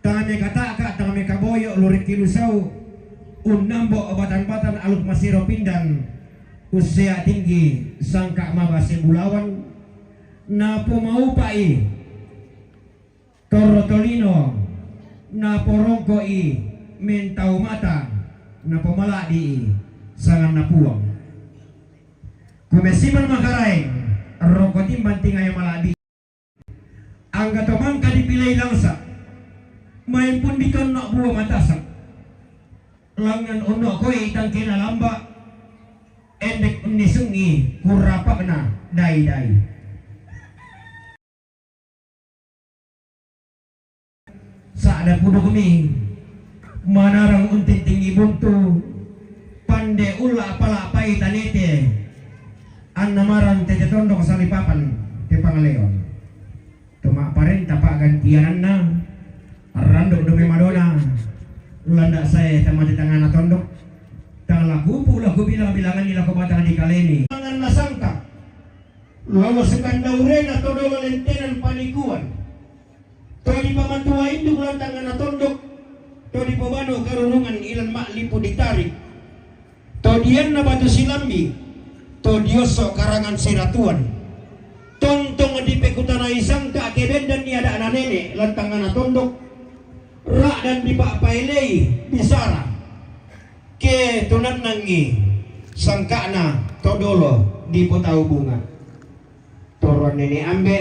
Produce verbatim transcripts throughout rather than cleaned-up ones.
Tame kata'ka, tame kaboyo, lurik kilusau, unnambo batan-batan aluk masiro pindan, ussea tinggi, sangka mabase bulawan, napomaupa'i torro tolino, naporongko'i mentau mata, napomala'bi'i sanganna Puang. Kumessiman makaraeng, roko timbang tingayo mala'bi. Angga to mangka dipilei langsa, maimpunni tonno bulo matasak. Langngan unno'koi tangkena lamba, endek unnisungi kurrapakna dai-dai. Sa'da pudukmi, manarang untintingi buntu, pande ulla pala' pai tanete, anna marang tete tondok salipapan te pangaleon. Tu ma'parenta pa'gantiananna, randuk dome madona, landa sae tamate tangana tondok, tang lakupu lakubilang-bilanganni lako batang dikalemi. Manganna sangka, lolo sekandaurena to dolo lentenan panikuan. To dipamatua induk lan tangngana tondok, to dipobano karurungan ilan ma'lipu ditarik. To dianna batu silambi, to diosso karangan siratuan. Tontong dipekutanai sangka kebendanni ada'na nene lan tangngana tondok, ra'dan dipa'paelei bisara. Ke tunannangi sangka'na to dolo dipotau bunga. Toron nene ambe,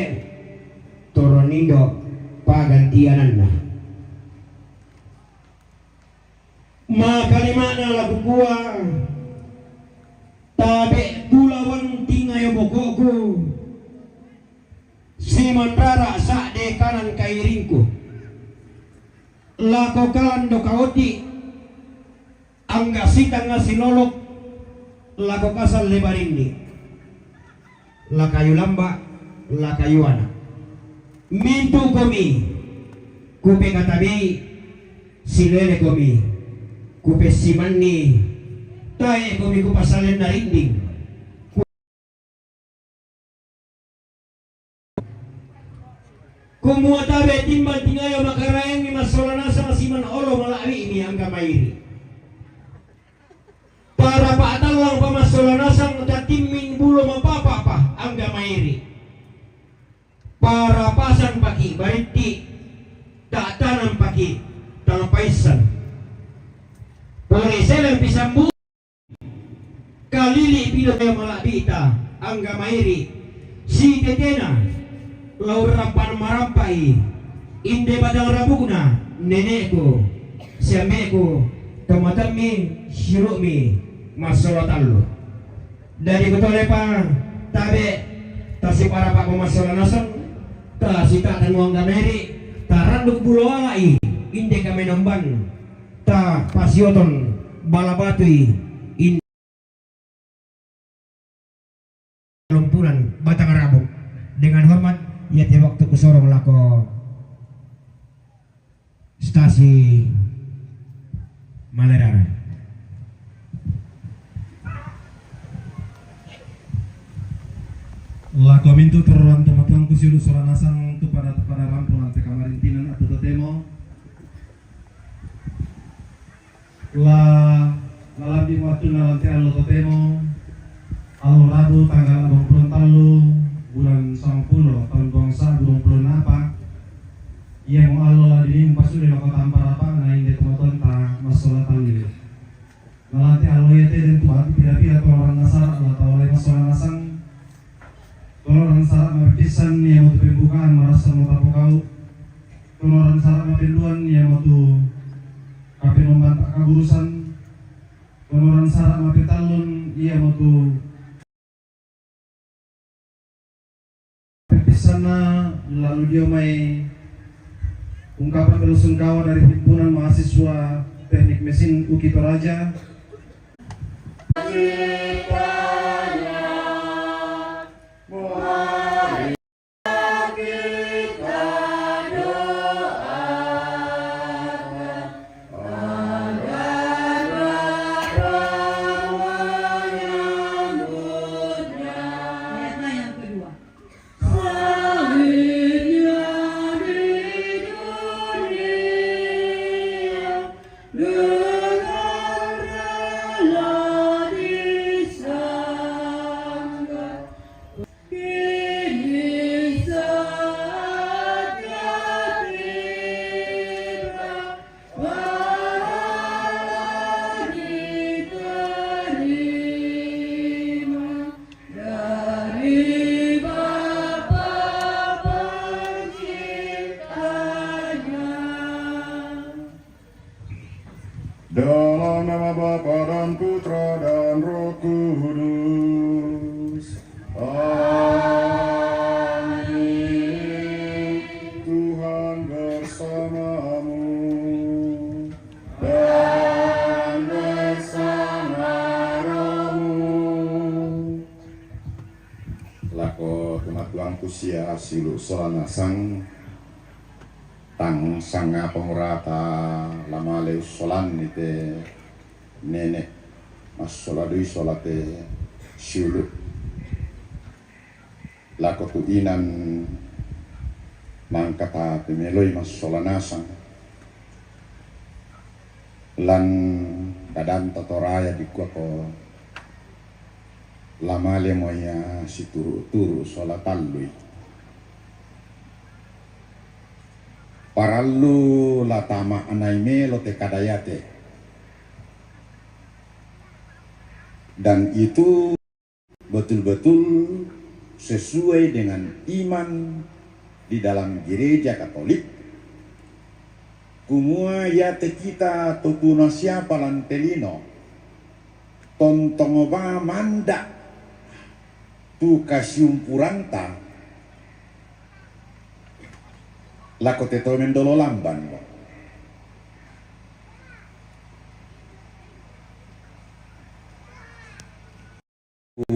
toron indo, pagantiananna. Makalimana la kukua, tabe' bulawan tingayo boko'ku, simanrara sa'de kanan kairingku. Lako kalando kaodi, angga sitanga silolok, lako kasalle barinni. La kayu lamba, la kayu ana. Mintu'komi, kupekatabi, silelekomi, kupessimanni, tae'komi kupasalenna rinding. Kumua tabe' timbang tingayo makaraengmi massola nasang siman olo mala'bi'mi angga mairi. Para pa'tallang pa massola nasang tatimmin bulo mapapa pa angga mairi. Para pasan paki baritti, ta'tanam paki tang paissan. Pore seleng pisambu. Kalili pido mala'bita angga mairi, sitetena, la urrampan marampa'i, inde batang rabukna, nene'ku, siambe'ku, tomatoammi, siuru'mi, massola tallu. Dadi kutolepa, tabe', tasiparapa massola nasang, tasita'tanmo angga mairi, taranduk bulo ala'i, inde kamenomban. Ta pasioton bala batui in-, lumpunan batang rabuk. Dengan hormat, iate waktu kusorong lako stasi Malerara. Lako mintu' torroan tomatoangku siulu' sola nasang tu pada, tu pada rampo lan te kamarintinan atau totemo. La, la lambi' wattunna lan te allo totemo, allo Rabu tanggal duangpulo tallu bulan sampulo taun duang sa'bu duangpulo napa, iamo allo la dilimu pasulu' lako tampa rapa'na inde tomatoanta massola tallu. Na lan te allo iate den tu ati pira-pira toloranna sara' la taolai massola nasang, Toloran sara' mapeppissan iamotu pembukaan marassanmo tapokau. Toloran sara' mapenduan iamotu kapenomban pa'kaburusan. Toloran sara' mapetallun iamotu peppissanna lalu dio mai ungkapan bela sungkawa dari himpunan mahasiswa Teknik Mesin UKI Toraja. Nama Bapa dan Putra dan Roh Kudus. Amin. Tuhan bersamamu. Dan bersama rohmu. Lako tumatuangku sia siulu' sola nasang, tang sanga pangurata la male ussolanni te nene' massola dui sola te siulu'. Lako tu inan mangkata pemeloi massola nasang, lan kadanta Toraya dikuako, la malemo ia situru'-turu' sola tallui. Parallu la tama'nai melo te kada iate. Dan itu betul-betul sesuai dengan iman di dalam Gereja Katolik, kumua iate kita totuna siapa lan te lino, tontong ba manda' tu kasiumpuranta lako te tau mendolo lamban. Ku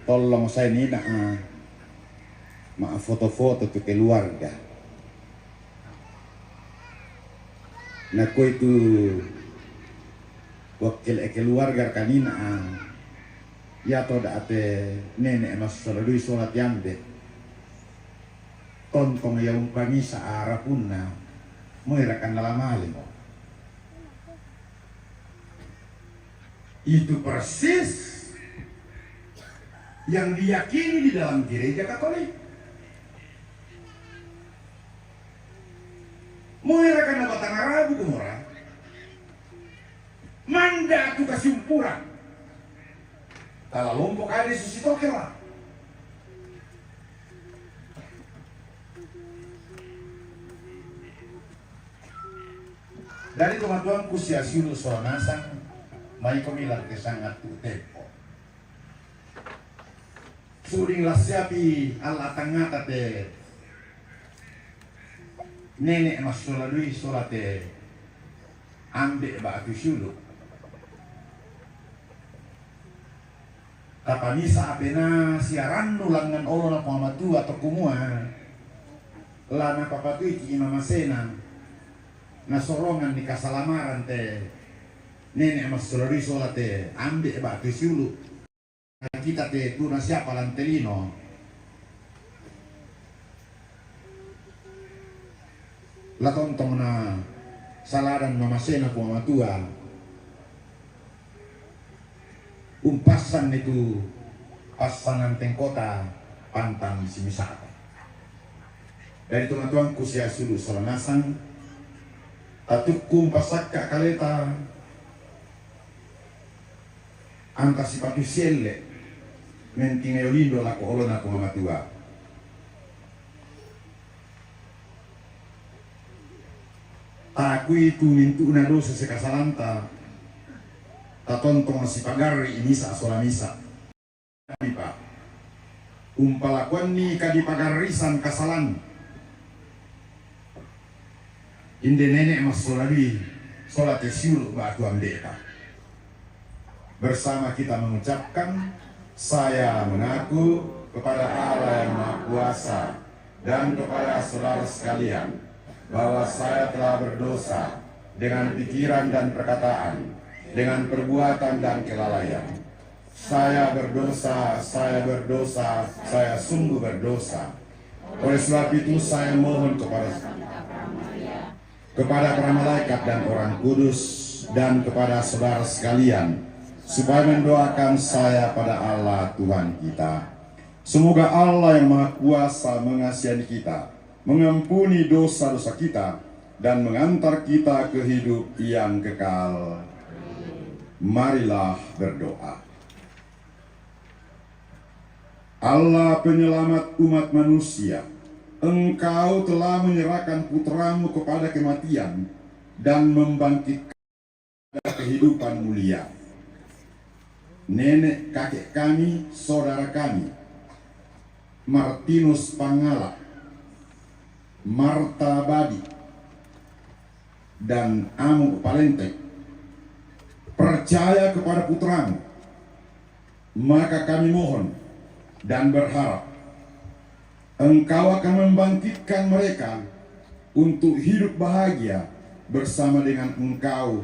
tollong sae nina, a, ma'foto-foto tu keluarga. Nakoi tu wakkil keluarga kanina, a, iato da'te nene' massola dui sola te ambe'. Tontong ia umpangisa arapunna, moirakan nala malemo. Itu persis yang diyakini di dalam Gereja Katolik. Moirakan na batang arabu kumora, manda' tu kasiumpuran. Tala lompo kade susi tokela. Dari tomatuangku sia siulu' sola nasang, maikomi lan te sangattu tempo. Suding lassiapi alla tangngata te nene' massola dui sola te ambe' ba'tu siulu'. Tapanisa apena siarannu langngan olona Puang Matua to kumua, la napapatuiki' mamasena, nasoronganni kasalamaran te nene' massola dui sola te ambe' ba'tu siulu'. Kita te tuna siapa lan te lino. La tontong na saladan mamasena Puang Matua. Umpassanni tu passangan tengkota pantang simisa'ta. Dari tomatuangku sia siulu' sola nasang, tatukku umpasakka kaleta anta sipatu sielle' mentingayo lindo lako olona Puang Matua. Taakui tu mintu'na dosa sikasalanta, tatontong sipagarri' misa' sola misa'. Kadipa umpalakuanni kadipagarrisan kasalan inde nene' massola dui sola te siulu' ba'tu ambe'ta. Bersama kita mengucapkan, saya mengaku kepada Allah yang Maha Kuasa dan kepada saudara sekalian bahwa saya telah berdosa dengan pikiran dan perkataan, dengan perbuatan dan kelalaian. Saya berdosa, saya berdosa, saya sungguh berdosa. Oleh sebab itu saya mohon kepada kepada para malaikat dan orang kudus, dan kepada saudara sekalian, supaya mendoakan saya pada Allah Tuhan kita. Semoga Allah yang Maha Kuasa mengasihani kita, mengampuni dosa-dosa kita, dan mengantar kita ke hidup yang kekal. Marilah berdoa. Allah penyelamat umat manusia, Engkau telah menyerahkan putramu kepada kematian dan membangkitkan kehidupan mulia. Nenek kakek kami, saudara kami, Martinus Pangala, Marta Badi, dan Amu Palentek, percaya kepada putramu, maka kami mohon dan berharap Engkau akan membangkitkan mereka untuk hidup bahagia bersama dengan Engkau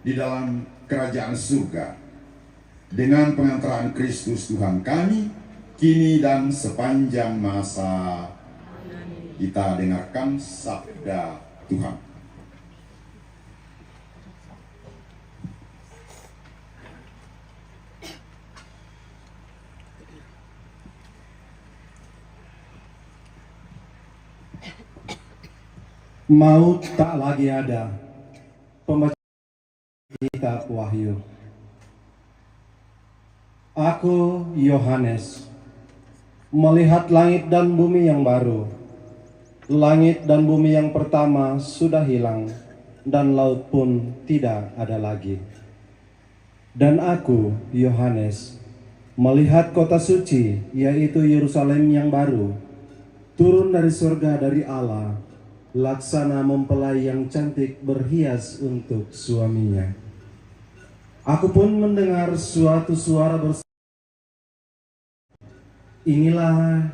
di dalam kerajaan surga. Dengan pengantaran Kristus Tuhan kami, kini dan sepanjang masa. Kita dengarkan sabda Tuhan. Maut tak lagi ada. Pembacaan Kitab Wahyu. Aku, Yohanes, melihat langit dan bumi yang baru. Langit dan bumi yang pertama sudah hilang, dan laut pun tidak ada lagi. Dan aku, Yohanes, melihat kota suci, yaitu Yerusalem yang baru, turun dari surga dari Allah, laksana mempelai yang cantik berhias untuk suaminya. Aku pun mendengar suatu suara berseru, "Inilah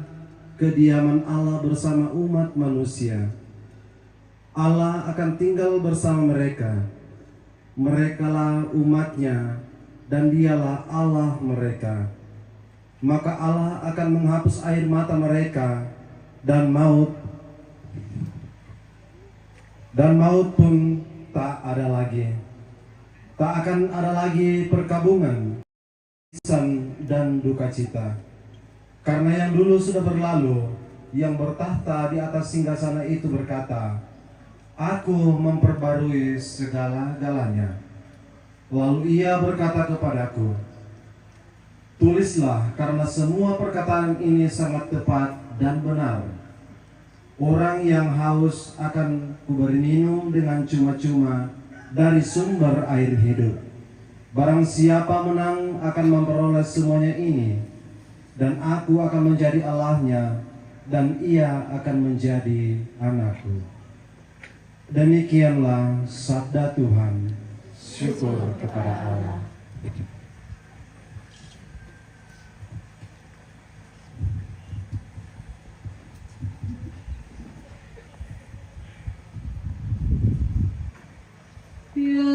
kediaman Allah bersama umat manusia. Allah akan tinggal bersama mereka. Merekalah umatnya, dan Dialah Allah mereka. Maka Allah akan menghapus air mata mereka, dan maut, dan maut pun tak ada lagi. Tak akan ada lagi perkabungan, tangisan, dan duka cita. Karena yang dulu sudah berlalu, yang bertahta di atas singgasana itu berkata, 'Aku memperbarui segala-galanya.' Lalu ia berkata kepadaku, 'Tulislah, karena semua perkataan ini sangat tepat dan benar. Orang yang haus akan kuberi minum dengan cuma-cuma dari sumber air hidup. Barang siapa menang akan memperoleh semuanya ini, dan aku akan menjadi Allahnya, dan ia akan menjadi anakku.'" Demikianlah sabda Tuhan. Syukur kepada Allah. Ya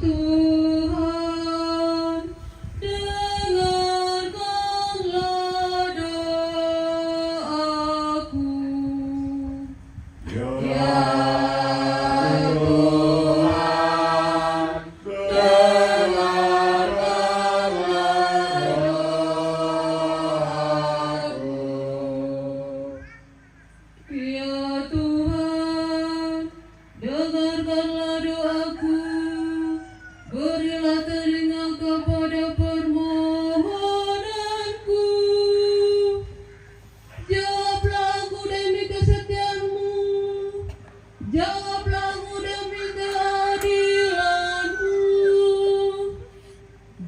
Tuhan, dengarkanlah doaku. Ya Tuhan, dengarkanlah doaku. Ya Tuhan, dengarkanlah doaku, berilah telinga kepada permohonanku. Jawablah aku demi kesetiaanmu, jawablah aku demi keadilanmu.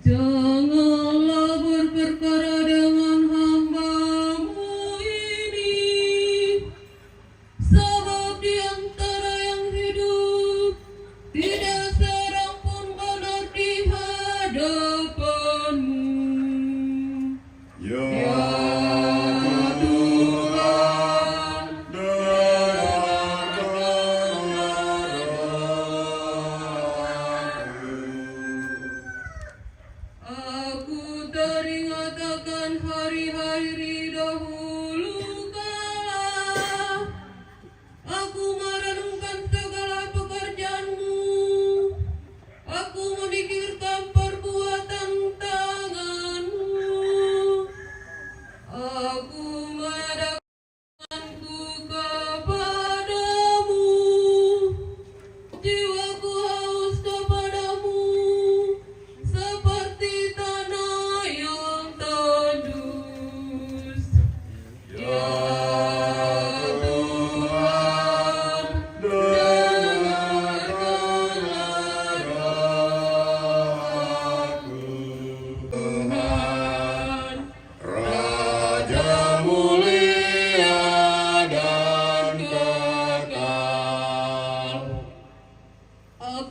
Janganlah berperkara dengan hamba-Mu ini, sebab di antara yang hidup tidak seorang pun benar di hadapan-Mu. Ya Tuhan, dengarkanlah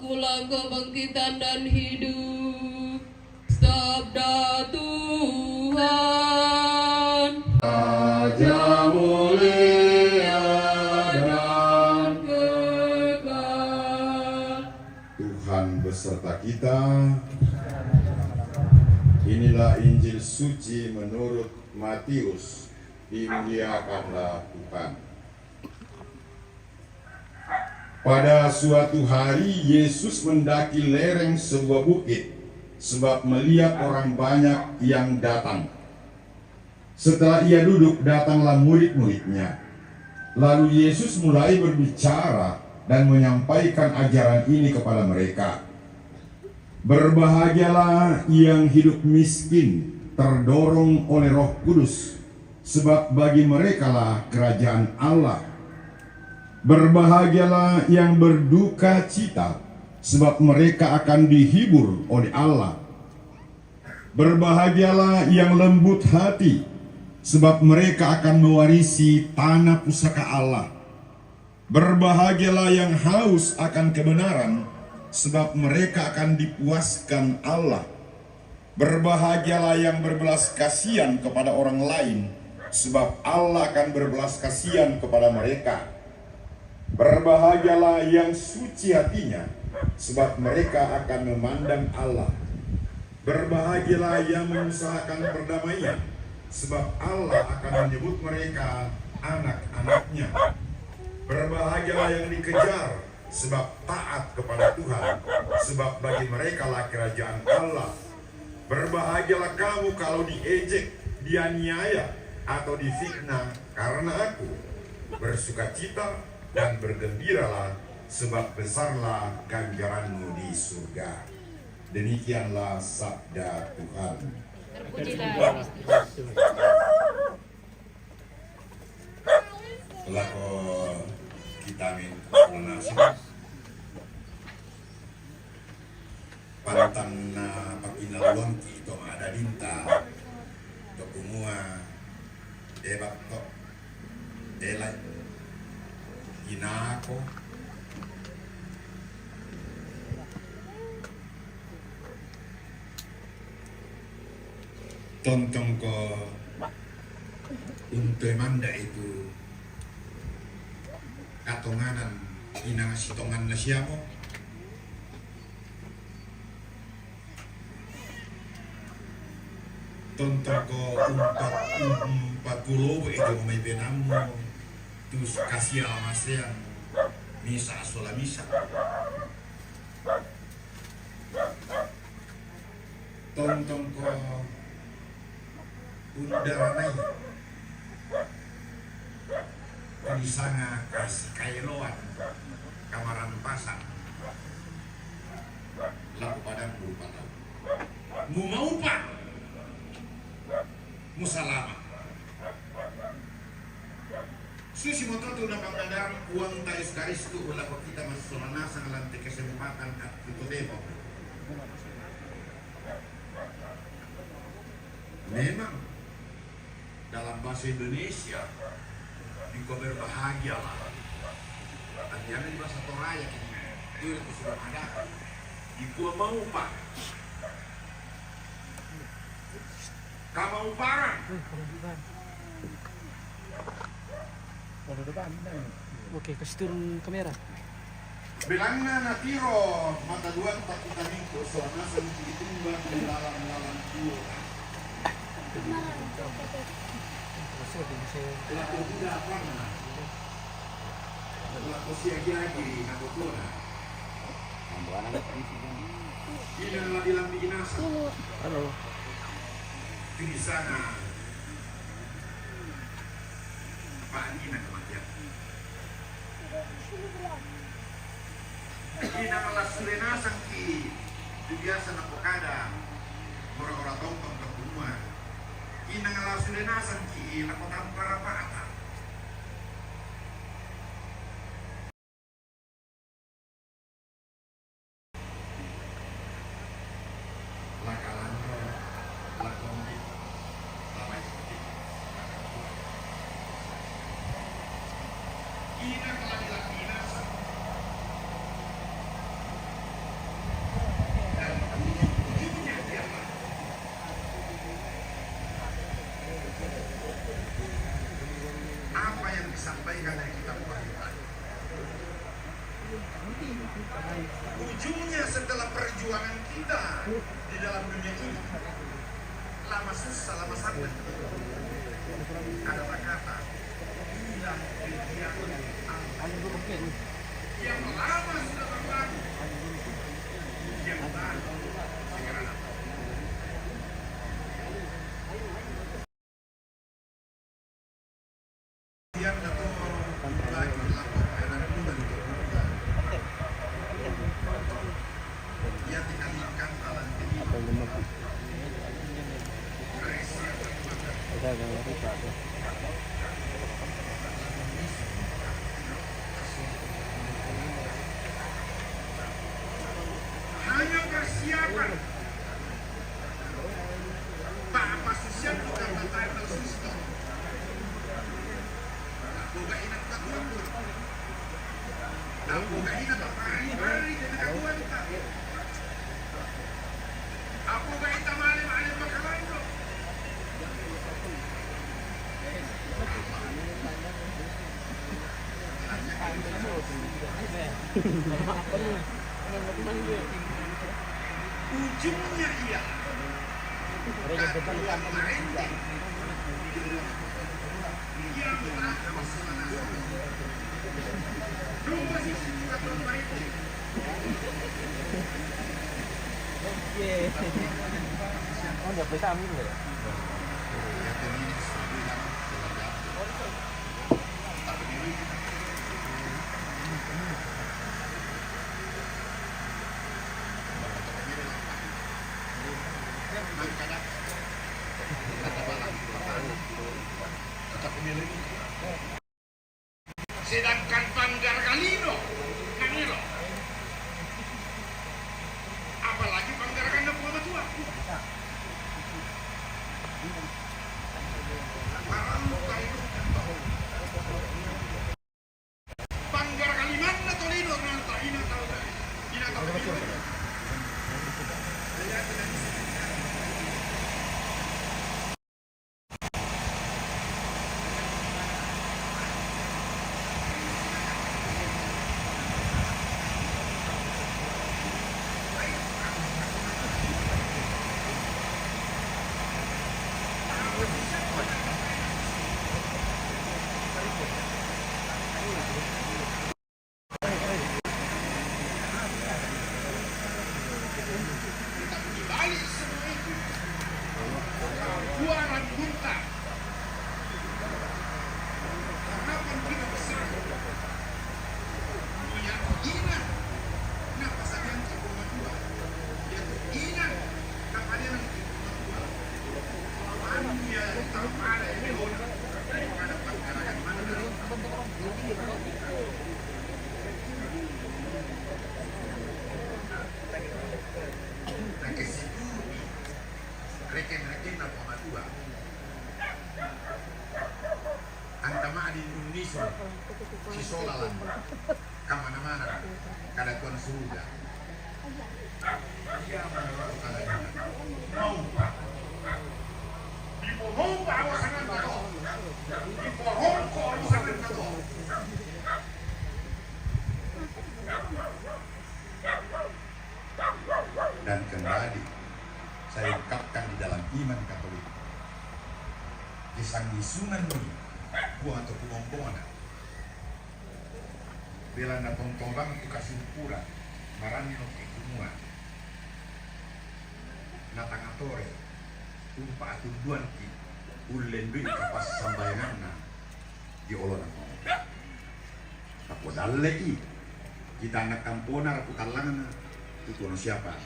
Pulang kebangkitan dan hidup, sabda Tuhan. Raja mulia dan kekal. Tuhan beserta kita. Inilah Injil suci menurut Matius. Dimuliakanlah Tuhan. Pada suatu hari, Yesus mendaki lereng sebuah bukit, sebab melihat orang banyak yang datang. Setelah ia duduk, datanglah murid-muridnya. Lalu Yesus mulai berbicara dan menyampaikan ajaran ini kepada mereka. Berbahagialah yang hidup miskin, terdorong oleh Roh Kudus, sebab bagi merekalah kerajaan Allah. Berbahagialah yang berduka cita, sebab mereka akan dihibur oleh Allah. Berbahagialah yang lembut hati, sebab mereka akan mewarisi tanah pusaka Allah. Berbahagialah yang haus akan kebenaran, sebab mereka akan dipuaskan Allah. Berbahagialah yang berbelas kasihan kepada orang lain, sebab Allah akan berbelas kasihan kepada mereka. Berbahagialah yang suci hatinya, sebab mereka akan memandang Allah. Berbahagialah yang mengusahakan perdamaian, sebab Allah akan menyebut mereka anak-anaknya. Berbahagialah yang dikejar, sebab taat kepada Tuhan, sebab bagi merekalah kerajaan Allah. Berbahagialah kamu kalau diejek, dianiaya, atau difitnah karena aku. Bersukacita dan bergembiralah, sebab besarlah ganjaranmu di surga. Demikianlah sabda Tuhan. Terpujilah. Lako kita min lunasi. Pantang na pakinaluangki to ma'adadinta, to kumua, Ebat to, elai, inako, tontongko untoe manda itu katonganan inang sitonganna siamo. Tontongko umpat, umpatulobo e jomai penammu, tus kasia lamasean, misa sola misa. Tontongko undaranai disanga kasikaeloan, kamarampasan. Lako padang berupa tau. Mumaupa. Musalama. Susi moto tu napangadang Puangta Yesus Kristus lako kita massola nasang lan te kesempatan attu totemo. Memang dalam bahasa Indonesia dikua berbahagialah. Artinya di bahasa Toraja ini, itu sudah ada. Dikua maupa. Kamauparan. Oke, kasih turun kamera. Belanna natiro mata duang takutaningku, soalna sangki tumba di lalang-lalang kuota. Lako buda panna. Lako siagi-agi na botona. Ina la bilang di inasa. Halo. Di sana. Apa ini na kematian? Inang la sulenasangki, tu biasa napokada ora-ora tompang kapunua. Inang la sulenasangki, lako tampara pata. Ujungnya setelah perjuangan kita di dalam dunia ini, lama susah, lama sakit, ada kata hilang kegiatan yang lama sudah berlalu, yang baru segera datang. Hanya persiapan. Papa Susian bukan matahari Susto. Boga ina katuaku. Boga ina papari-pari dengan katuanta. Boga ita male-male makalando. Ujungnya ia katuan parente. Ia menang sama. Oke. Oh, udah bisa ambil ya? Sedangkan Panggar Kalino, nang elo. Apalagi Panggar Kalino pung matua. Panggar Kalimantan tolino nanta ina tau ina tau. Reken-rekenna pamatua. Antama di Indonesia, si sola landa, kamana-mana, kada tuan suruga. Dia menurut kada dia. Mau. Di pohon bawah sana, di pohon kau sana. Dan kembali saya ungkapkan di dalam iman Katolik. Kisah isungan ni, buang atau pulombongan. Bela na tontobang tu kasumpura, marani no ki kumua. Na tangatore, umpa atunduan ki, ullen dui kapas sambayanganna. Di olona. Napodalle i, kita anak kampona rapu tallanganna, tu tuono siapa?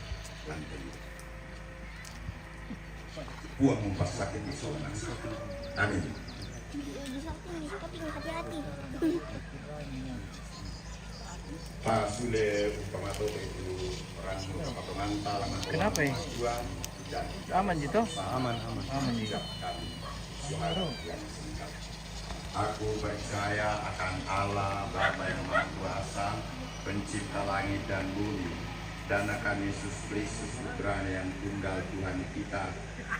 Lantai. Puang mumpassakiti solna. Amin. Di, di samping, di samping, hati-hati. Pasule umpamato itu rannu kapatongan talang. Kenapa ya? Aman gitu? Aman, aman. Aman gitu. Yang singkat. Aku percaya akan Allah, Bapa yang Maha Kuasa, Pencipta langit dan bumi, dan akan Yesus Kristus, Putranya yang tunggal, Tuhan kita,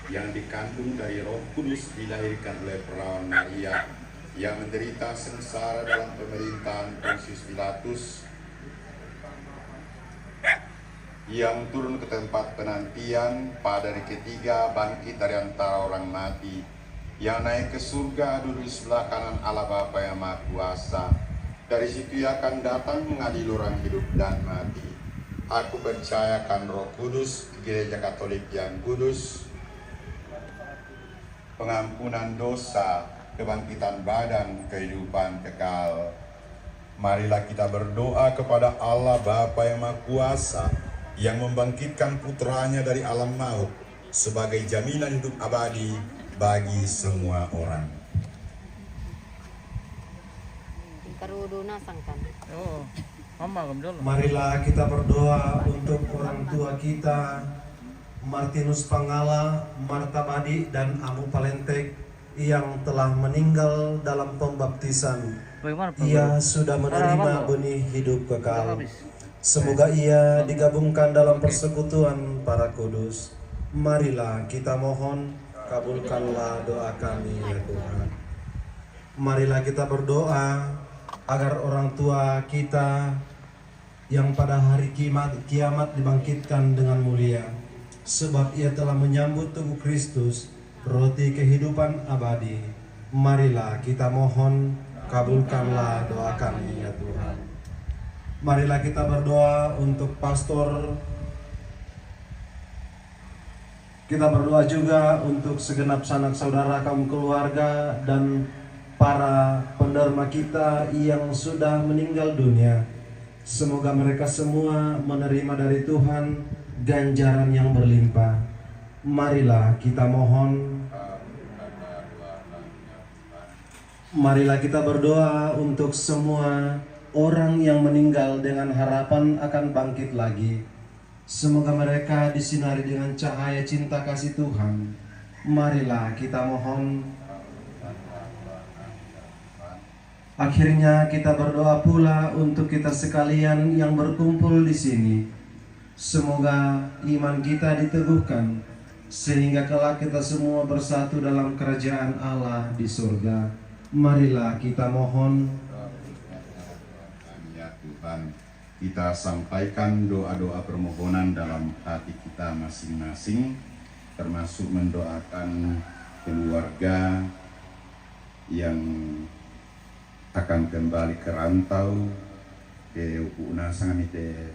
yang dikandung dari Roh Kudus, dilahirkan oleh Perawan Maria, yang menderita sengsara dalam pemerintahan Pontius Pilatus, yang turun ke tempat penantian pada hari ketiga bangkit dari antara orang mati, yang naik ke surga duduk di sebelah kanan Allah Bapa yang Maha Kuasa. Dari situ ia akan datang mengadili orang hidup dan mati. Aku percayakan Roh Kudus, Gereja Katolik yang kudus, pengampunan dosa, kebangkitan badan, kehidupan kekal. Marilah kita berdoa kepada Allah Bapa yang Maha Kuasa, yang membangkitkan putranya dari alam maut sebagai jaminan hidup abadi bagi semua orang. Karudu nasang kan. Oo. Mama kam dulu. Marilah kita berdoa untuk orang tua kita, Martinus Pangala, Marta Badi, dan Amu Palentek yang telah meninggal dalam pembaptisan. Bagaimana Pak Ia Guru? sudah menerima Harapan, Pak. Benih hidup Sudah kekal. Habis. Semoga ia digabungkan dalam persekutuan para kudus. Marilah kita mohon, kabulkanlah doa kami ya Tuhan. Marilah kita berdoa agar orang tua kita yang pada hari kiamat, kiamat dibangkitkan dengan mulia. Sebab ia telah menyambut tubuh Kristus, roti kehidupan abadi. Marilah kita mohon, kabulkanlah doa kami ya Tuhan. Marilah kita berdoa untuk pastor. Kita berdoa juga untuk segenap sanak saudara, kaum keluarga, dan para penderma kita yang sudah meninggal dunia. Semoga mereka semua menerima dari Tuhan ganjaran yang berlimpah. Marilah kita mohon. Marilah kita berdoa untuk semua orang yang meninggal dengan harapan akan bangkit lagi. Semoga mereka disinari dengan cahaya cinta kasih Tuhan. Marilah kita mohon. Akhirnya kita berdoa pula untuk kita sekalian yang berkumpul di sini. Semoga iman kita diteguhkan, sehingga kelak kita semua bersatu dalam kerajaan Allah di surga. Marilah kita mohon. Ya Tuhan, kita sampaikan doa-doa permohonan dalam hati kita masing-masing, termasuk mendoakan keluarga yang akan kembali ke rantau, ke uku unasang ite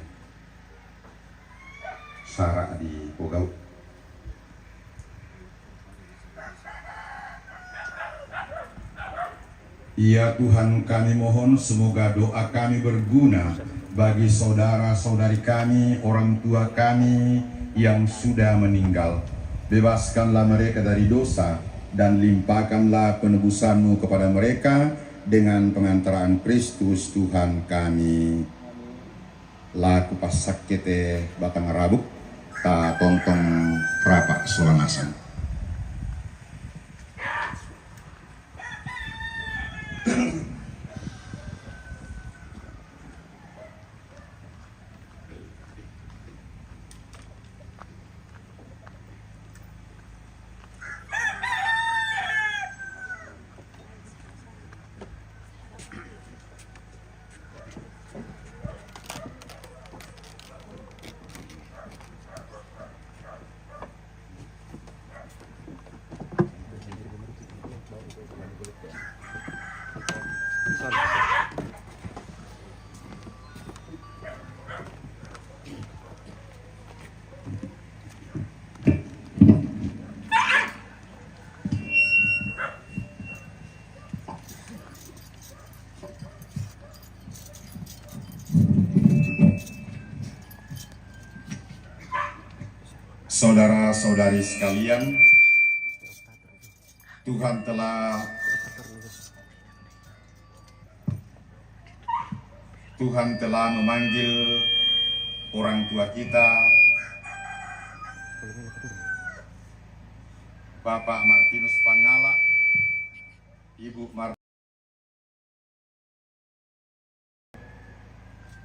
sara di Pogau. Ya Tuhan, kami mohon semoga doa kami berguna bagi saudara-saudari kami, orang tua kami yang sudah meninggal. Bebaskanlah mereka dari dosa dan limpahkanlah penebusan-Mu kepada mereka dengan pengantaraan Kristus Tuhan kami. Laku pasakke te batang rabuk, ta tontong rapa sola nasang. Saudara-saudari sekalian, Tuhan telah Tuhan telah memanggil orang tua kita, Bapak Martinus Pangala, Ibu Mar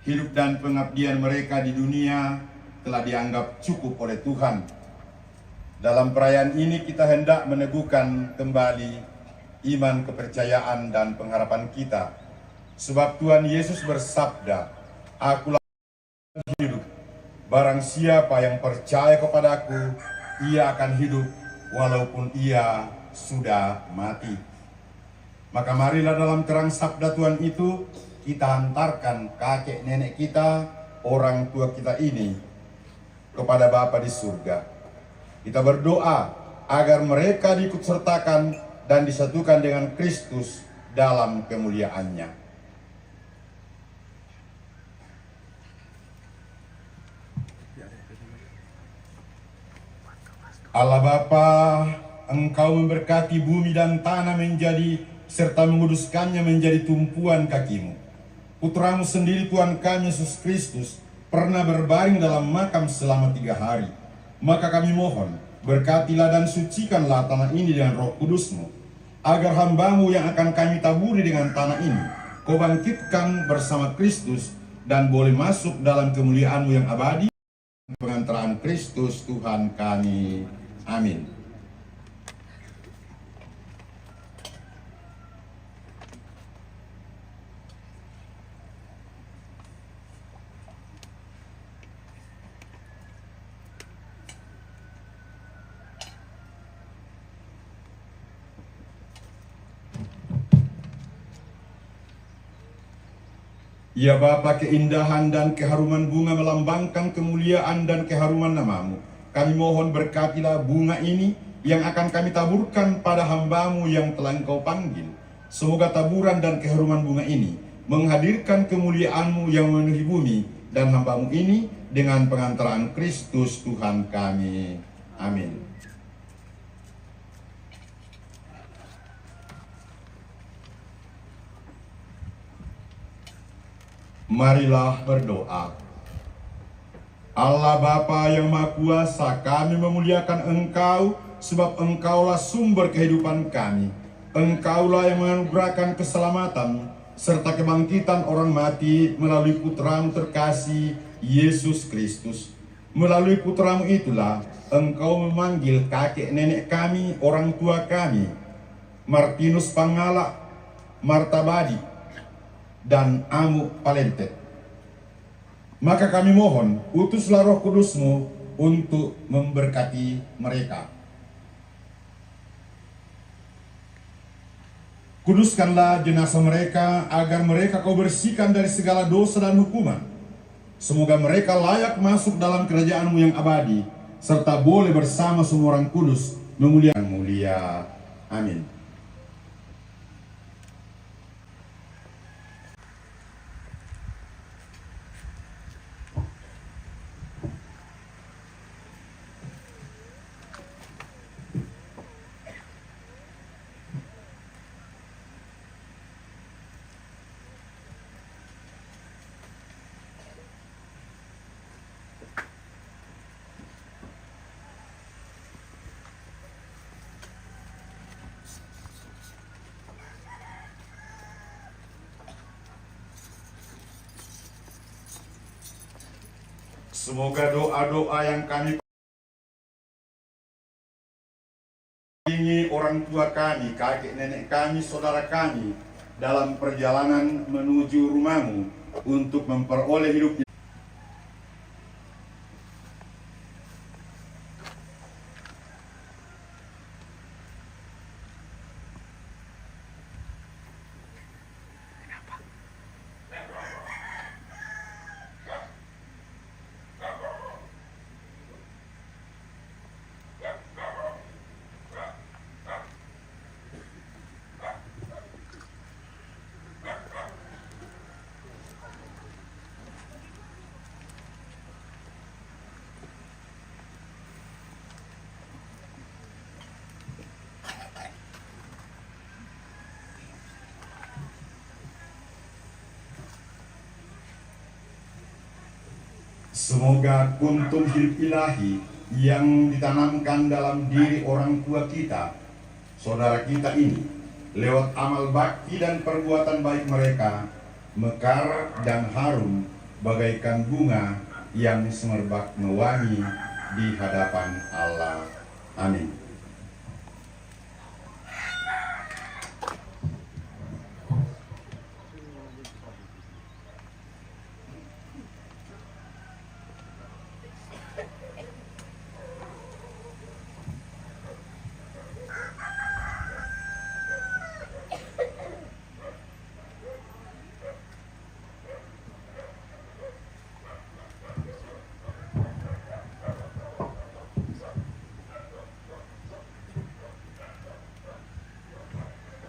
Hidup dan pengabdian mereka di dunia telah dianggap cukup oleh Tuhan. Dalam perayaan ini kita hendak meneguhkan kembali iman, kepercayaan, dan pengharapan kita. Sebab Tuhan Yesus bersabda, "Akulah hidup. Barang siapa yang percaya kepadaku, ia akan hidup walaupun ia sudah mati. Maka marilah dalam terang sabda Tuhan itu, kita hantarkan kakek nenek kita, orang tua kita ini, kepada Bapa di surga. Kita berdoa agar mereka diikutsertakan dan disatukan dengan Kristus dalam kemuliaan-Nya. Allah Bapa, Engkau memberkati bumi dan tanah menjadi, serta menguduskannya menjadi tumpuan kaki-Mu. Putra-Mu sendiri, Tuhan kami Yesus Kristus, pernah berbaring dalam makam selama tiga hari. Maka kami mohon, berkatilah dan sucikanlah tanah ini dengan Roh Kudus-Mu, agar hamba-Mu yang akan kami taburi dengan tanah ini, Kau bangkitkan bersama Kristus dan boleh masuk dalam kemuliaan-Mu yang abadi. Pengantaraan Kristus Tuhan kami. Amin. Ya Bapa, keindahan dan keharuman bunga melambangkan kemuliaan dan keharuman nama-Mu. Kami mohon, berkatilah bunga ini yang akan kami taburkan pada hamba-Mu yang telah Engkau panggil. Semoga taburan dan keharuman bunga ini menghadirkan kemuliaan-Mu yang memenuhi bumi dan hamba-Mu ini, dengan pengantaraan Kristus Tuhan kami. Amin. Marilah berdoa. Allah Bapa yang Maha Kuasa, kami memuliakan Engkau, sebab Engkaulah sumber kehidupan kami. Engkaulah yang menganugerahkan keselamatan serta kebangkitan orang mati melalui Putra-Mu terkasih, Yesus Kristus. Melalui Putra-Mu itulah Engkau memanggil kakek nenek kami, orang tua kami, Martinus Pangala, Marta Badi, dan Amuk Palentet. Maka kami mohon, utuslah Roh Kudus-Mu untuk memberkati mereka. Kuduskanlah jenazah mereka, agar mereka Kau bersihkan dari segala dosa dan hukuman. Semoga mereka layak masuk dalam kerajaan-Mu yang abadi, serta boleh bersama semua orang kudus memuliakan mulia. Amin. Semoga doa-doa yang kami ini orang tua kami, kakek nenek kami, saudara kami dalam perjalanan menuju rumah-Mu untuk memperoleh hidup. Semoga kuntum hidup ilahi yang ditanamkan dalam diri orang tua kita, saudara kita ini, lewat amal bakti dan perbuatan baik mereka, mekar dan harum bagaikan bunga yang semerbak mewangi di hadapan Allah. Amin.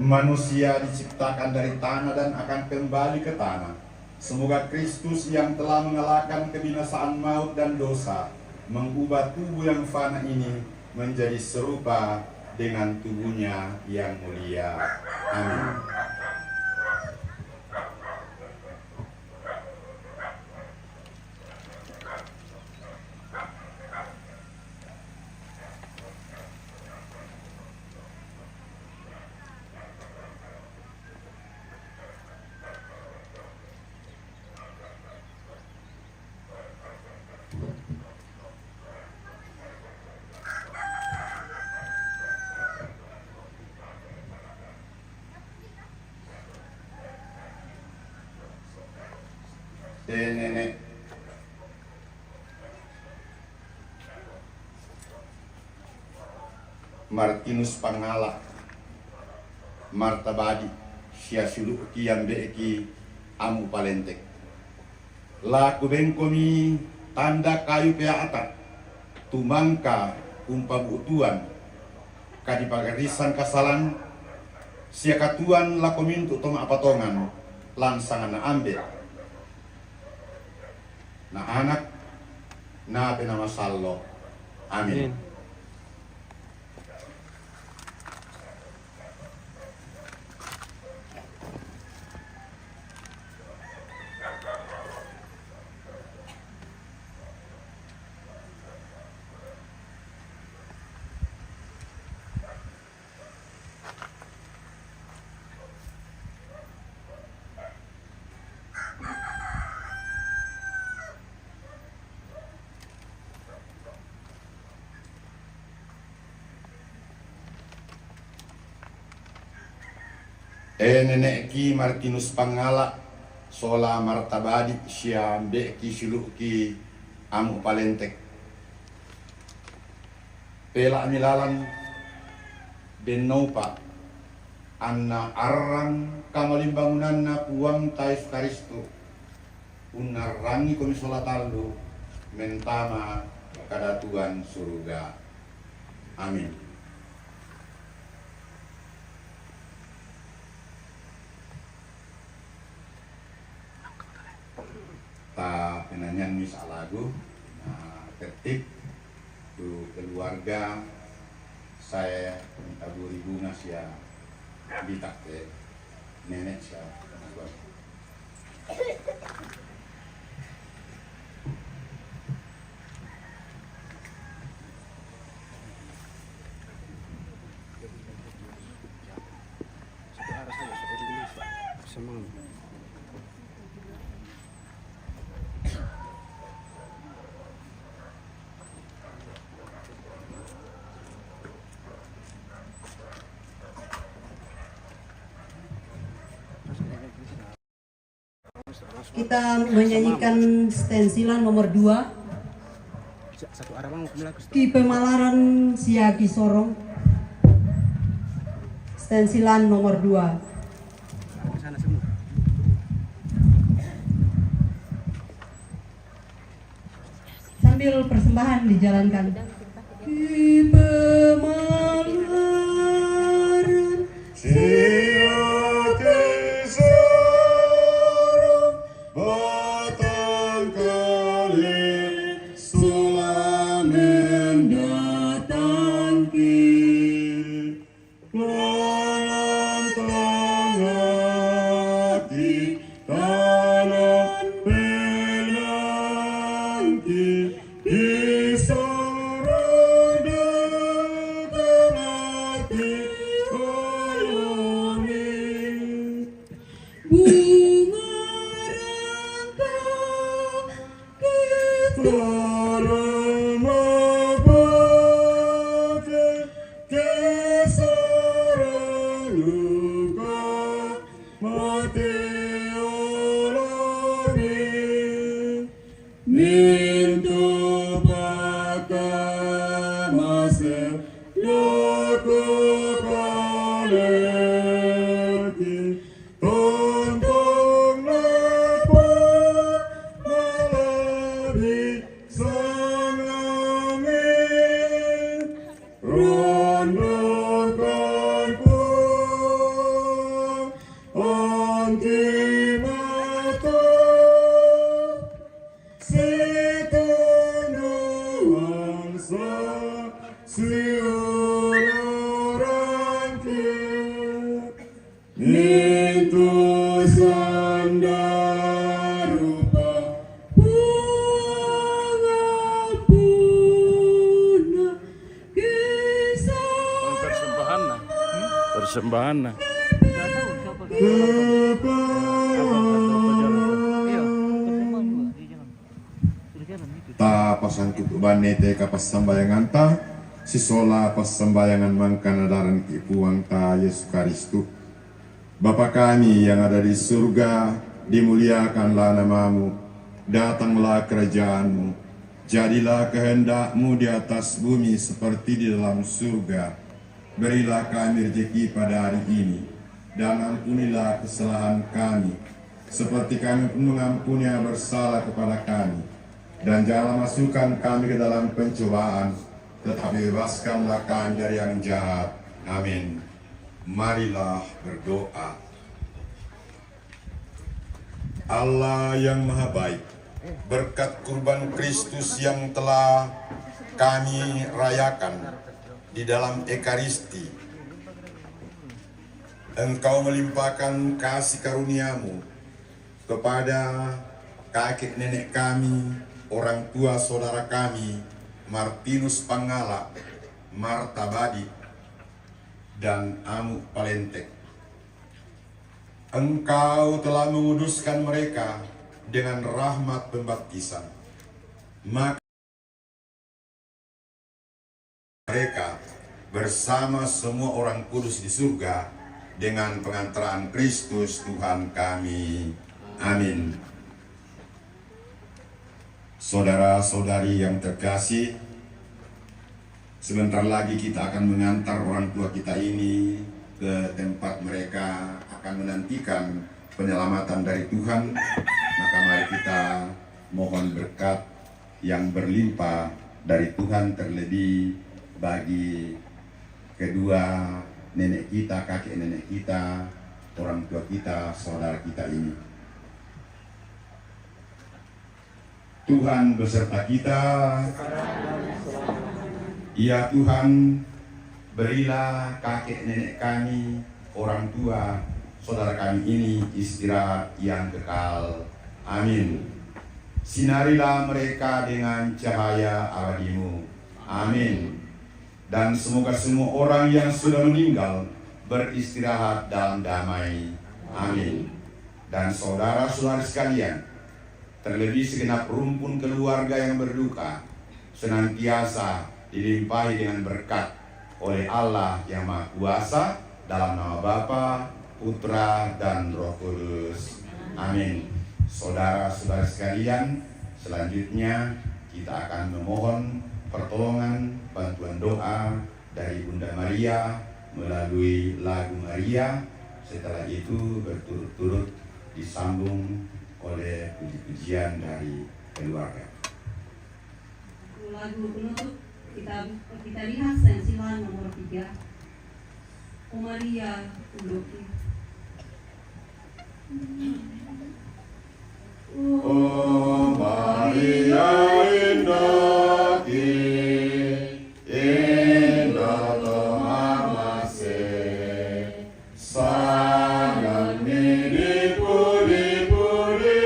Manusia diciptakan dari tanah dan akan kembali ke tanah. Semoga Kristus yang telah mengalahkan kebinasaan maut dan dosa, mengubah tubuh yang fana ini menjadi serupa dengan tubuhnya yang mulia. Amin. Te nenek Martinus Pangala, Marta Badi, sia siulu'ki ambe'ki Amu Palentek. La kubengkomi tanda kayu pea'ta, tumangka umpabu'tuan, kadipagarrisan kasalan, sia katuoan lako mintu' to ma'patongan, lan sanganna ambe', na anak, na Penaa Masallo'. Amin. Amin. E nene'ki Martinus Pangala, sola Marta Badi sia ambe'ki siulu'ki Amu Palentek. Pela'mi lalan bennoupa, anna arrang kamalimbangunanNa Puangta Yesus Kristus, unnarrangikomi sola tallu mentama kadatuan suruga. Amin. Ta penanyan misa lagu, na tertib tu keluarga saya, taburi bunga sia bitak te nenek sia. Kita menyanyikan stensilan nomor dua. Ki Pemalaran sia Ki Sorong. Stensilan nomor dua. Sambil persembahan dijalankan. Ki Pemalaran sia Ki Sorong, batang kali sola mendatangki. Lalang tangati, talang pelangki, Ki Sorong tangati, olomi. Bunga rangka kita Tontong napa malari sangami, rondokan ku Setan doang sa seorang ke mintu sandar rupa pengampuna kisah. Persembahan nah. Persembahan nah. Iya, persembahan juga. Dia jangan. Ta pasangkutu bane te ka passambayanganta, sisola passambayangan mangkana daran ki Puangta Yesus Karistus. Bapa kami yang ada di surga, dimuliakanlah namamu, datanglah kerajaanmu, jadilah kehendakmu di atas bumi seperti di dalam surga. Berilah kami rezeki pada hari ini, dan ampunilah kesalahan kami, seperti kami pun mengampuni yang bersalah kepada kami. Dan janganlah masukkan kami ke dalam pencobaan, tetapi bebaskanlah kami dari yang jahat. Amin. Marilah berdoa. Allah yang maha baik, berkat kurban Kristus yang telah kami rayakan di dalam Ekaristi, Engkau melimpahkan kasih karuniamu kepada kakek nenek kami, orang tua saudara kami, Martinus Pangala, Marta Badi, dan Amuk Palentek. Engkau telah menguduskan mereka dengan rahmat pembaptisan. Maka mereka bersama semua orang kudus di surga dengan pengantaraan Kristus Tuhan kami. Amin. Saudara-saudari yang terkasih, sebentar lagi kita akan mengantar orang tua kita ini ke tempat mereka akan menantikan penyelamatan dari Tuhan. Maka mari kita mohon berkat yang berlimpah dari Tuhan, terlebih bagi kedua nenek kita, kakek nenek kita, orang tua kita, saudara kita ini. Tuhan beserta kita. Ya Tuhan, berilah kakek nenek kami, orang tua, saudara kami ini istirahat yang kekal. Amin. Sinarilah mereka dengan cahaya abadimu. Amin. Dan semoga semua orang yang sudah meninggal beristirahat dalam damai. Amin. Dan saudara-saudari sekalian, terlebih segenap rumpun keluarga yang berduka, senantiasa dilimpahi dengan berkat oleh Allah yang Maha Kuasa, dalam nama Bapa, Putra, dan Roh Kudus. Amin. Saudara-saudari sekalian, selanjutnya kita akan memohon pertolongan, bantuan doa dari Bunda Maria melalui lagu Maria. Setelah itu berturut-turut disambung oleh puji-pujian dari keluarga. Lagu penutup kita, kita lihat sensilan nomor tiga. O Maria, Unduki. O Maria, Unduki, Indu Tamamase, salam ni di pudi-pudi,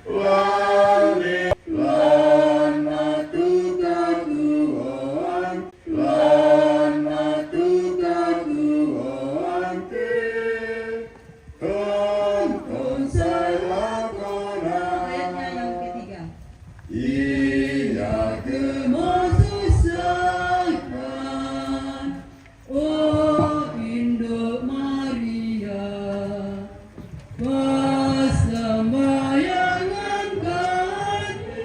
lani, lana tuka tuan, lana tuka tuan ke, tonton saya kona. Ayatnya yang ketiga. Ia kemasusahan, O Induk Maria, pasambayangan kami,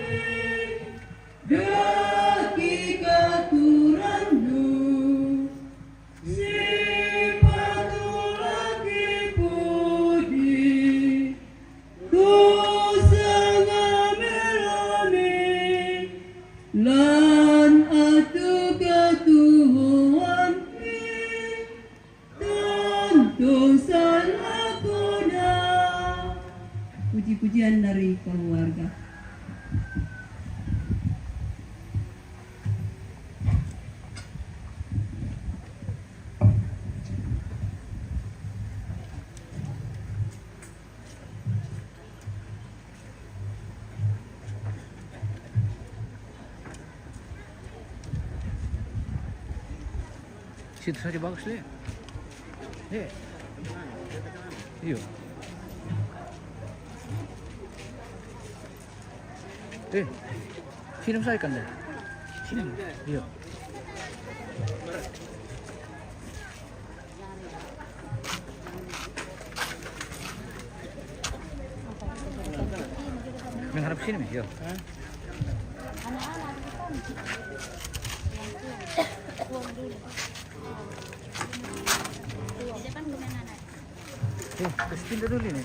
daki katuranmu, si patulaki pudi, dosa ngamelami, lan atu katuhuan mi, tantu salah kona. Puji-pujian dari keluarga. Situ saja bagus deh. Deh. Iyo. Eh, sini saya kan deh. Sini. Iyo. Mengharap sini, Mi. Iyo. Eh, terus pindah dulu ini.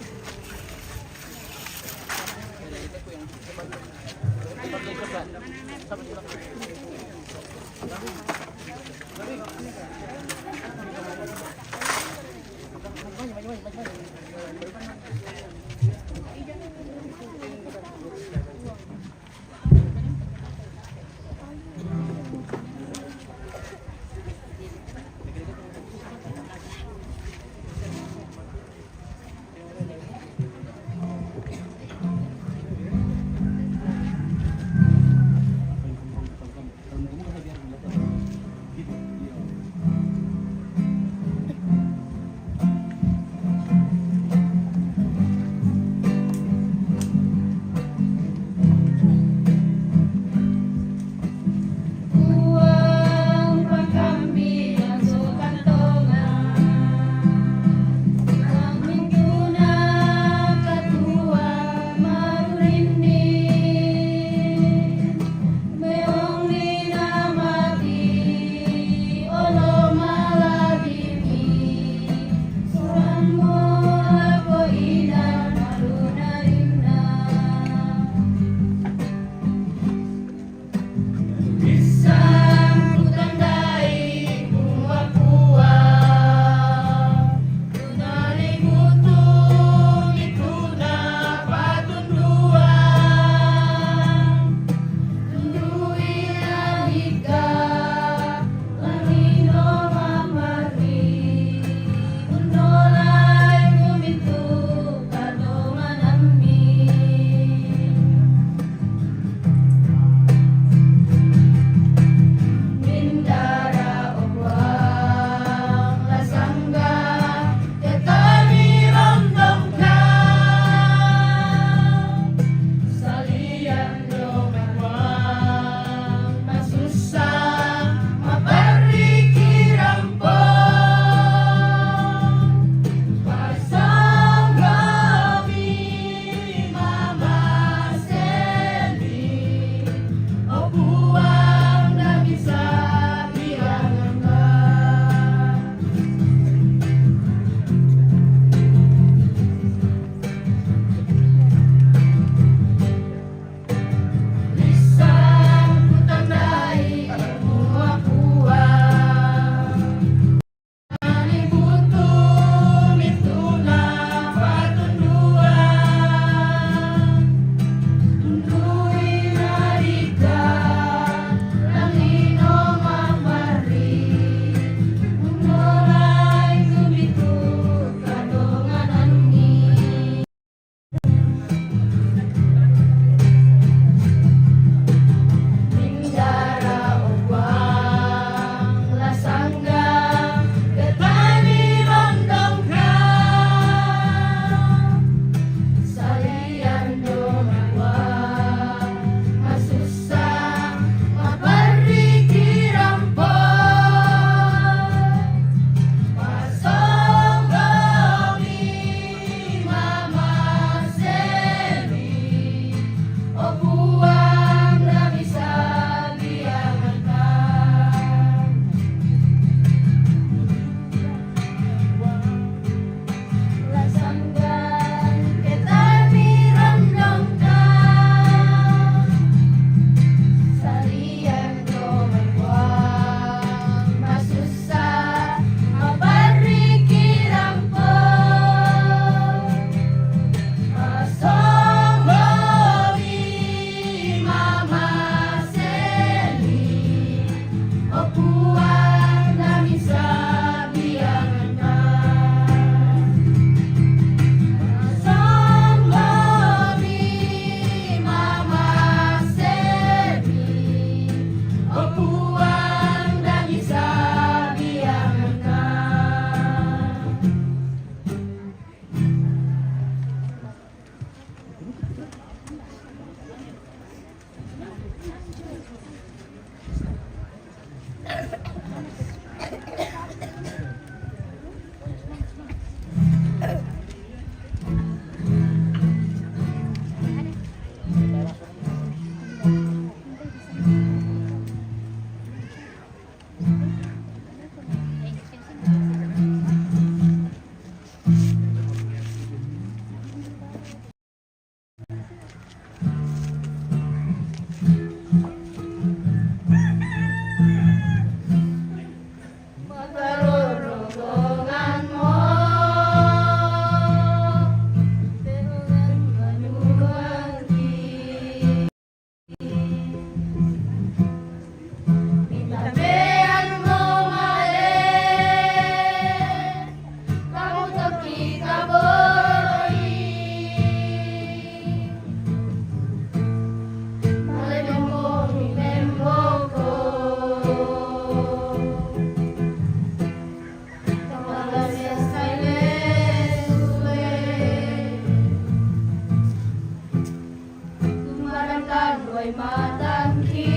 Tanduay matangki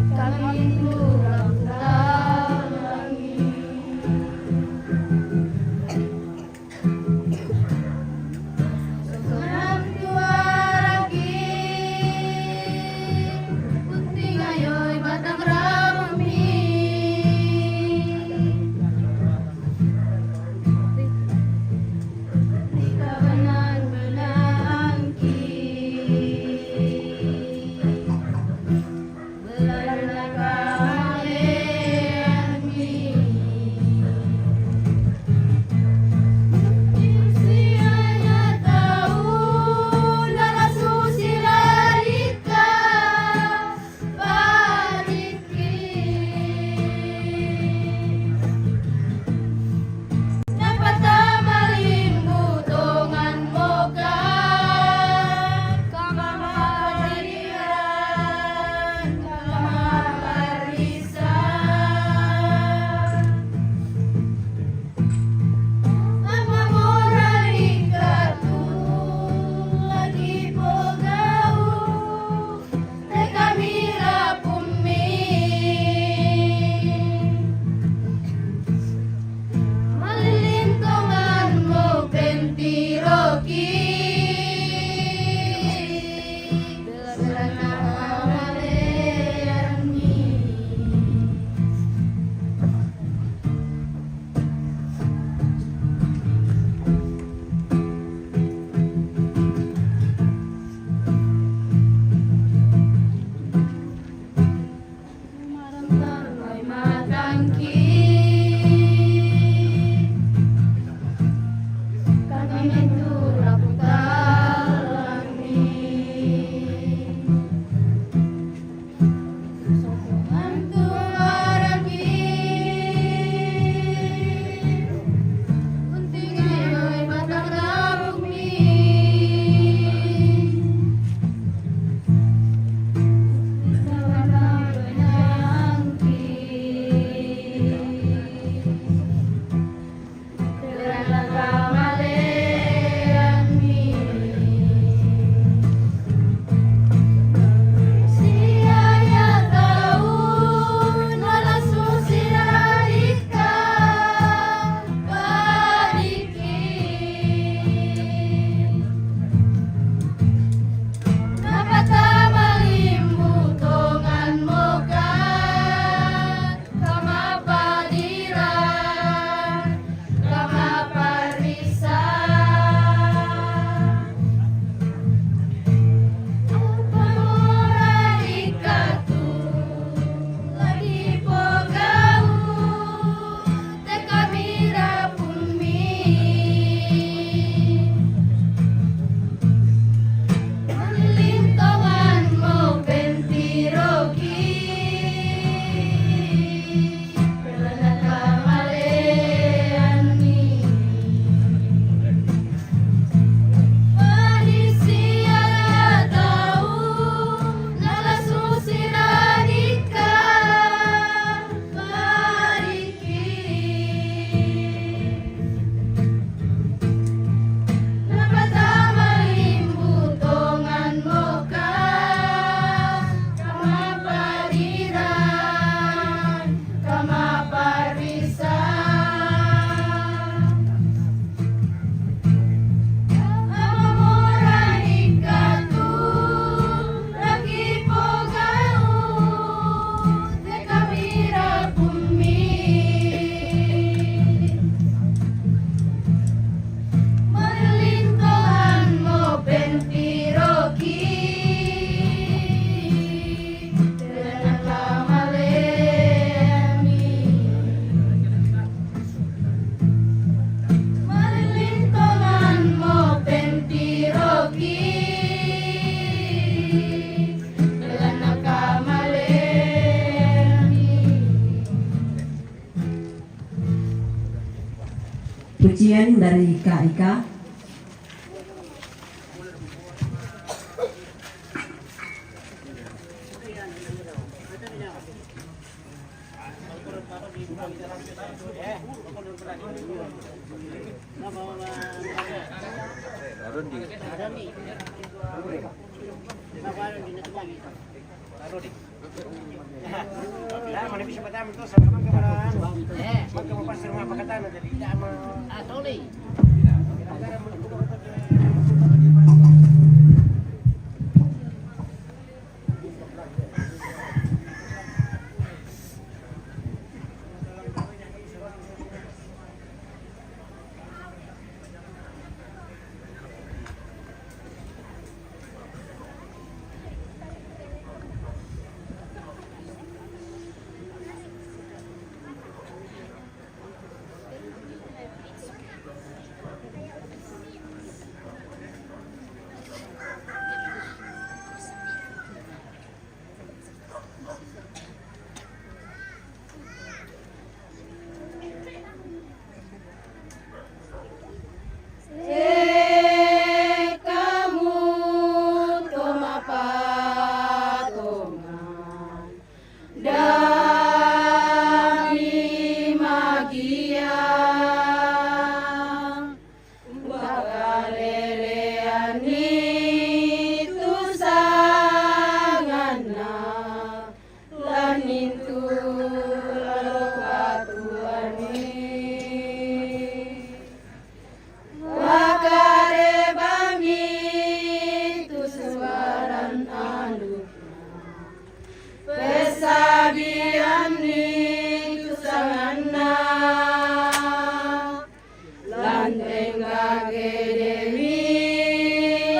kami tu lakukan langit. Sosoran tuaraki kuntingayoy batang rabumi. Padiki. Napatamalimbu tongan moka, kamapadiran, kamaparisa. Mamamorali katu lagi pogau. Te kami rapumi. Malilintongan mo pentiroki. Belana maleanmi. Kamapadiran, kamaparisa. Pamora ikatu lagi pogau, te kami rapumi. Lintongan mo pentiroki. Pelana kamaleanmi. Padisian atau nalasusi radika. Padiki. Napatamalimbu tongan moka, kamapadiran, kamaparisa. Mamamora ikatu lagi pogau, te kami rapumi. Malintohan mo pentiroki. Pelana kamaleanmi. Malilintongan mo pentiroki. Pelana kamaleanmi. Pujian dari K I K. Nah, mana bisa bertahan itu sama-sama kemana? Maka mau pas rumah pakatan jadi tidak mau. Ah, sorry. Eh, kamu toma patongan dami magia. Bakalelean ni tu sanganna, lan nintu lalo katuoanni. Wakarebami tu sukaran alukna, pessabianni tu sanganna. Lan tengka kedemi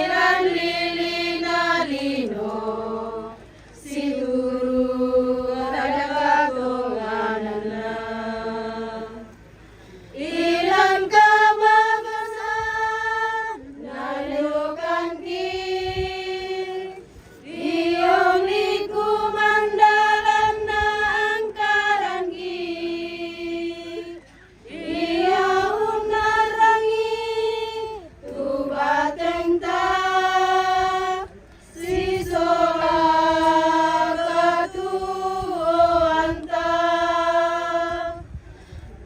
lan lilina lino, situru tadaka tongananna. Ilan kamabasa naelokanki, dio ni kumandalanna angkaranki. Ia unnarrangi tu batenta sisola katuoanta.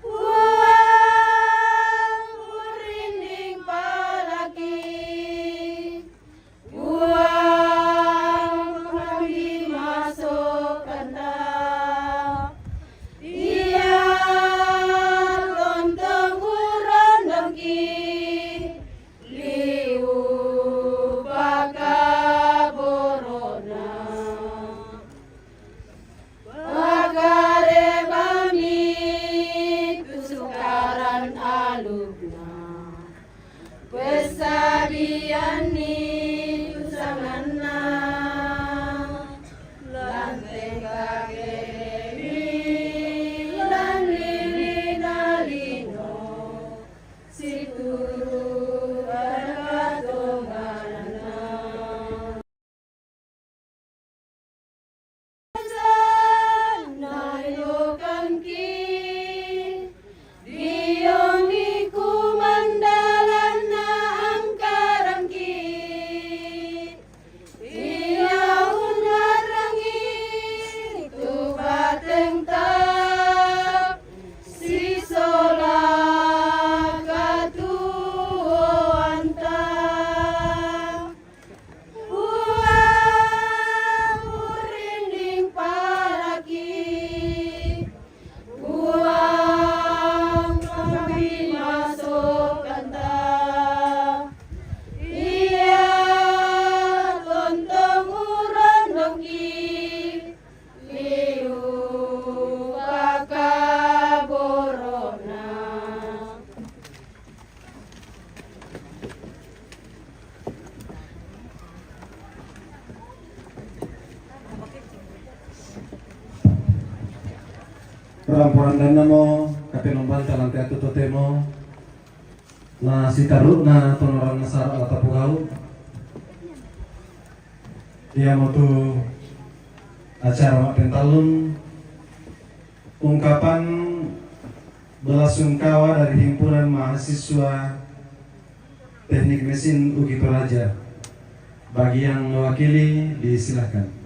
Puang, urrinding palaki. Puang, pambimasokanta. Ia tontong urondongki liu pakaborona. Pakarebami tu sukaran alukna, pessabianni tu sanganna, lan tengka kedemi lan lilina lino, situru tadaka tongananna. Naelokanki, dio ni kumandalanna angkaranki. Ia unnarrangi tu batenta sisola katuoanta. Puang, urrinding palaki. Puang, pambimasokanta. Ia tontong urondongki liu pakaborona. Ramporandanna mo, kapenombanta lan te atu totemo, na sitaru'na tonoranna sara' la tapogau'. Iamotu acara mappentallung ungkapan belasungkawa dari Himpunan Mahasiswa Teknik Mesin UGI Toraja. Bagi yang mewakili, disilahkan.